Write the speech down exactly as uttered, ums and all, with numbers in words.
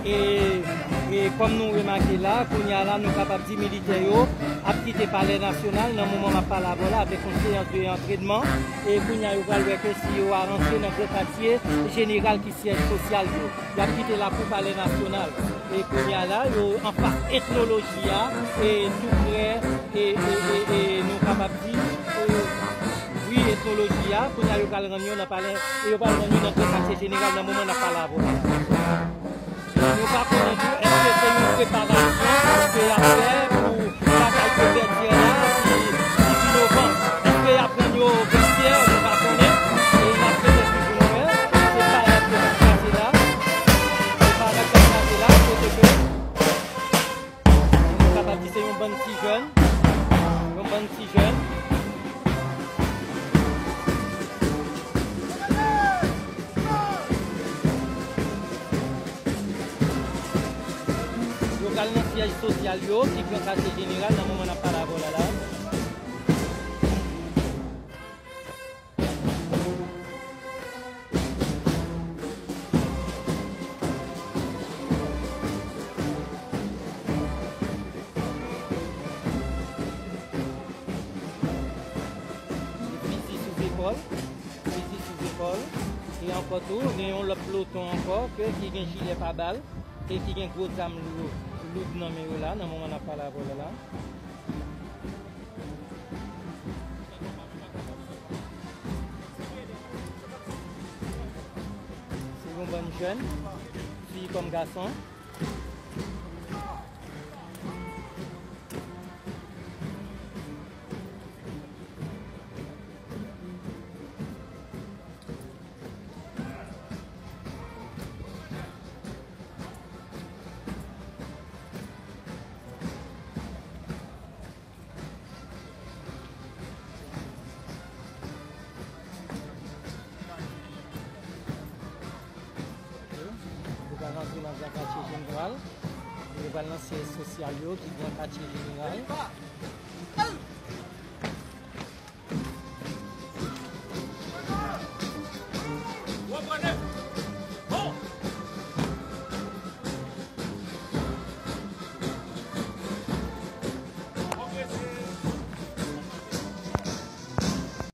E, e kòm nou remake la, kounye a la, nou kapab di militè yo ap kite Palè Nasyonal nan moman m ap pale avè w la avèk yon seyans de antrenman. E kounye a, yo pral wè ke si yo a rantre nan Gran Katye Jeneral ki syèj sosyal yo. Y ap kite lakou Palè Nasyonal. E kounye a la, yo anfas etnoloji a, e tou prè, e, e, e, e nou kapab di, e, wi, etnoloji a. Kounye a, yo pral rann yo nan palè, e yo pral rann yo nan Gran Katye Jeneral nan moman n ap pale avè w la. Nou pa konnen tou èske se yon preparasyon ke y ap fè pou batay ke pèdi an la, ki, ki dizuit novanm. Èske y ap rann yo venkyè? Nou pa konnen. E n ap rete swiv pou nou wè. Se parad k ap pase la. Se parad k ap pase la, kote ke nou kapab di se yon bann ti jèn. Yon bann ti jèn. Yo pral nan syèj sosyal yo, ki Gran Katye Jeneral, nan moman n ap pale avè w la la. Fizi sou zepòl. Fizi sou zepòl. E ankò tou, gen yon lòt ploton ankò ke, ki gen jilè pa bal e ki gen gwo zam lou, loud nan men yo la, nan moman n ap pale avè w la la. Se yon bann jèn, fi kòm gason. Yo pral rantre nan Gran Katye Jeneral. Yo pral nan syèj sosyal yo ki Gran Katye Jeneral.